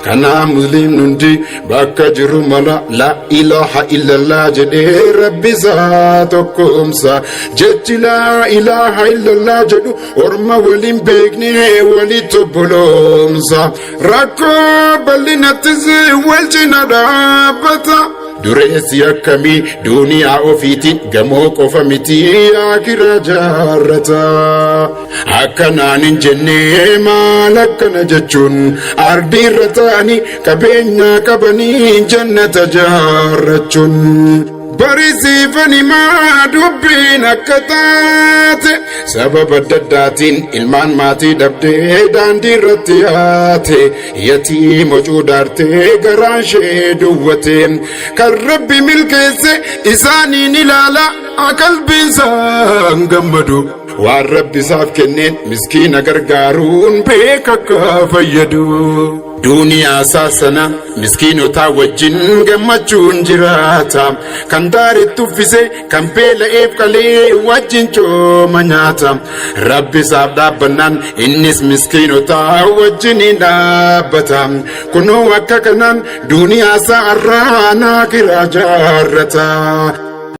Kanaa musliimni hundi bakka jiru mala laa ilaaha illallah jedhee rabbi isaa tokkoomsa. Jechi laa ilaaha illallah jedhu orma waliin beekne walitti obboloomsa. Rakkoo bal'inattis wal cina dhaabbata. Dureessi akkamii duuniyaa ofiitiin gamoo qofa miti akiraa jaarrata. Akkanaan hin jennee maal akkana jechuun ardii irra ta'anii qabeenyaa qabanii jannata jaarrachuun. Barisiifani maa dubbiin akka taate sababa adda addaatiin ilmaan maatii dhabdee daandii irratti yaate yatiima cuudaartee garaan ishee duwwate kan rabbi milkeesse isaaniin ilaala qalbiin isaan gammadu waan rabbi isaaf kenneen miskiina gargaaruun beeka akka fayyadu. Duuniyaa isaa sana miskiinotaa wajjin gammachuun jiraata. Kan daaritti uffise kan beela'eef qalee wajjin cooma nyaata. Rabbi isaaf dhaabbannaan innis miskiinotaa wajjin hin dhaabbata. Kunoo akka kanaan duuniyaa isaa irraa naakiraa jaarrata.